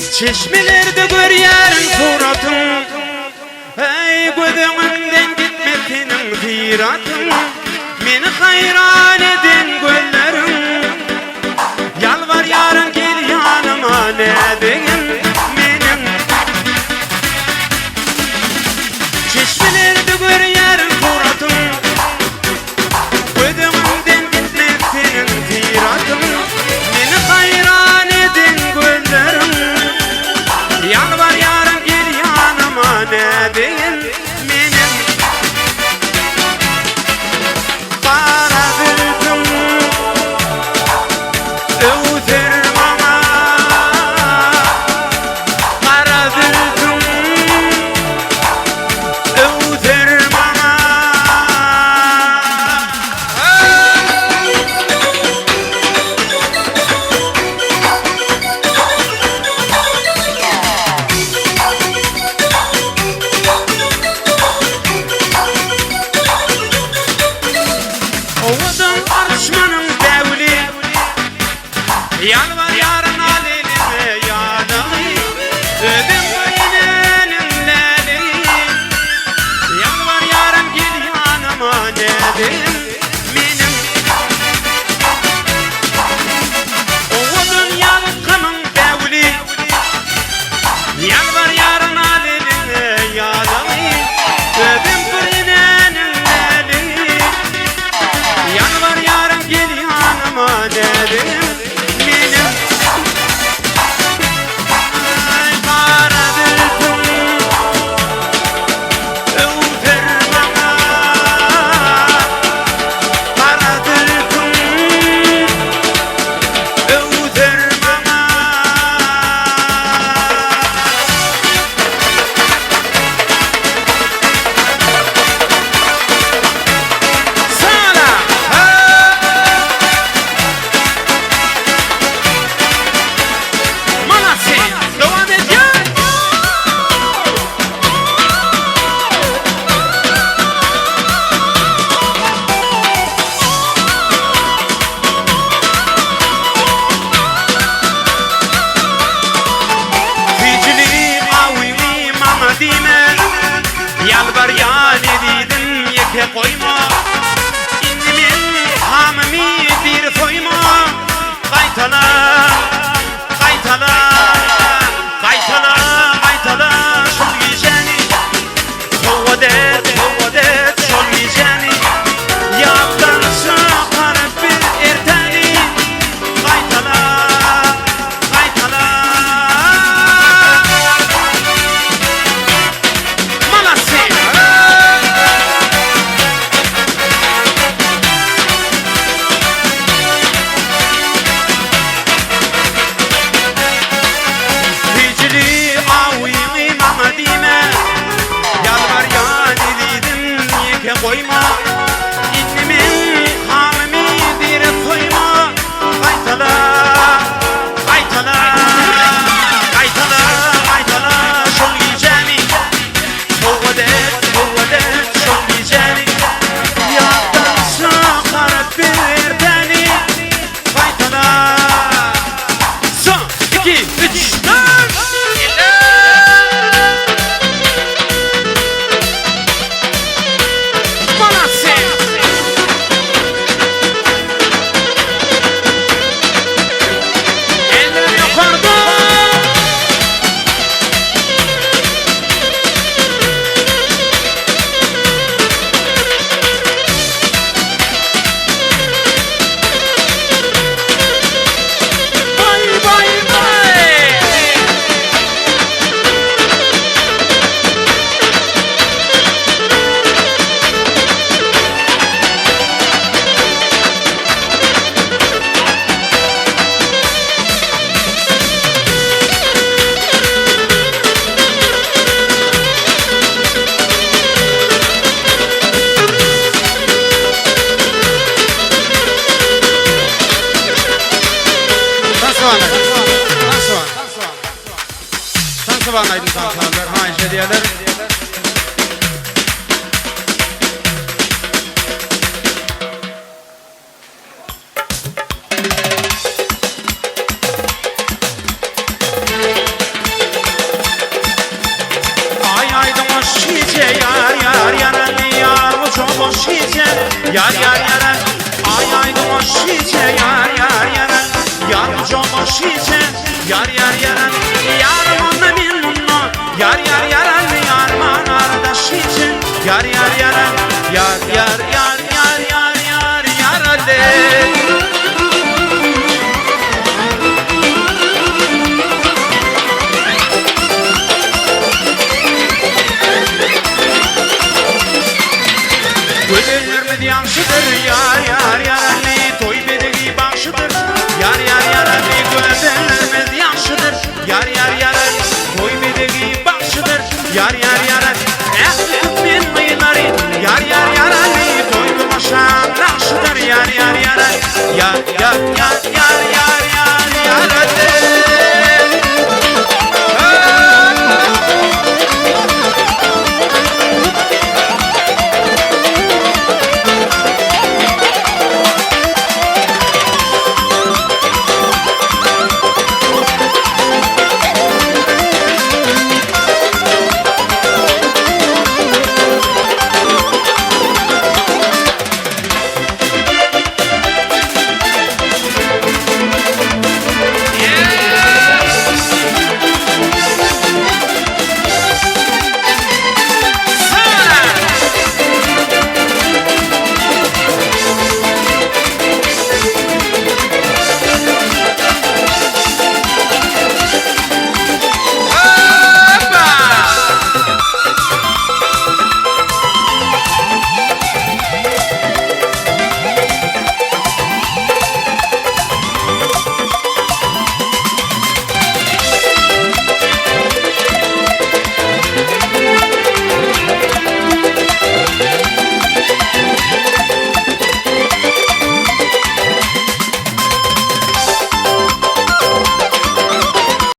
Çeşmelerde görýärin suratyň, Eý, göz öňümden gitmez seniň syratyň, Meni haýran eden gözleriň. Ýalbarýaryn gel ýanyma näzigim meniň. Çeşmelerde görýärin suratyň. Göz öňümden gitmez seniň syratyň, Meni haýran eden gözleriň. Ýalbarýaryn gel ýanyma näzeýin meniň. Gara zülpüň öwser maňa, Gara zülpüň Öwser maňa. Owadan arçmanyň bägüli. Ýalbarýaryn al eliňe ýalagy, Özüň öýleniň lälegi. Ýalbarýaryn gel ýanyma näzigim meniň. Owadan ýalkamyň bägüli, Ýalbarýaryn al eliňe ýalagy, Özüň öýleniň lälegi. Ýalbarýaryn gel ýanyma näzigim meniň. Aý gara zülpüň öwser maňa. Gara zülpüň öwser maňa. Sala! Malatsy! Dowam edýär! Süýjüli awyňy maňa diýme. Ýalbarýan ezizim ýeke goýma Indi meň hamymy bir soýma Gaýtala, gaýtala, gaýtala, gaýtala şol gijäni Sowgat et, sowgat et şol gijäni Ýatdan çykaryp bir ertäni Gaýtala, gaýtala. Malatsy! Hijli awyňy maňa diýme, Ýalbarýan ezizim ýeke goýma. Indi meň hamymy bire soýma, Gaýtala, gaýtala, gaýtala, gaýtala şol gijäni. Sowgat et, sowgat et şol gijäni. Ýatdan çykaryp bir ertäni. Gaýtala. Son, iki, üç, dört. Malatsy! Eller ýokarda! Baý baý baý! Tansyban aýdym tansanlar haýyş edýärler. Ýar ýar ýaran Aý aý doňaş gije Ýar ýar ýaran Ýar gujagyma şije Ýar ýar ýaran Ýarym onda men munda Ýar ýar ýaran Ýarman aradaş gije Ýar ýar ýaran Ýar ýar ýar ýar ýar ýar ýar ale. Gözellerimiz ýagşydyr, ýar ýar ýarany, Toý bezegi bagşydyr, ýar ýar ýarany, Gözellerimiz ýagşydyr, ýar ýar ýarany, Toý bezegi bagşydyr, ýar ýar ýarany, Ähli türkmen gyzlary, ýar ýar ýarany, Toý tomaşaň nagşydyr, ýar ýar ýarany, Ýar ýar ýar.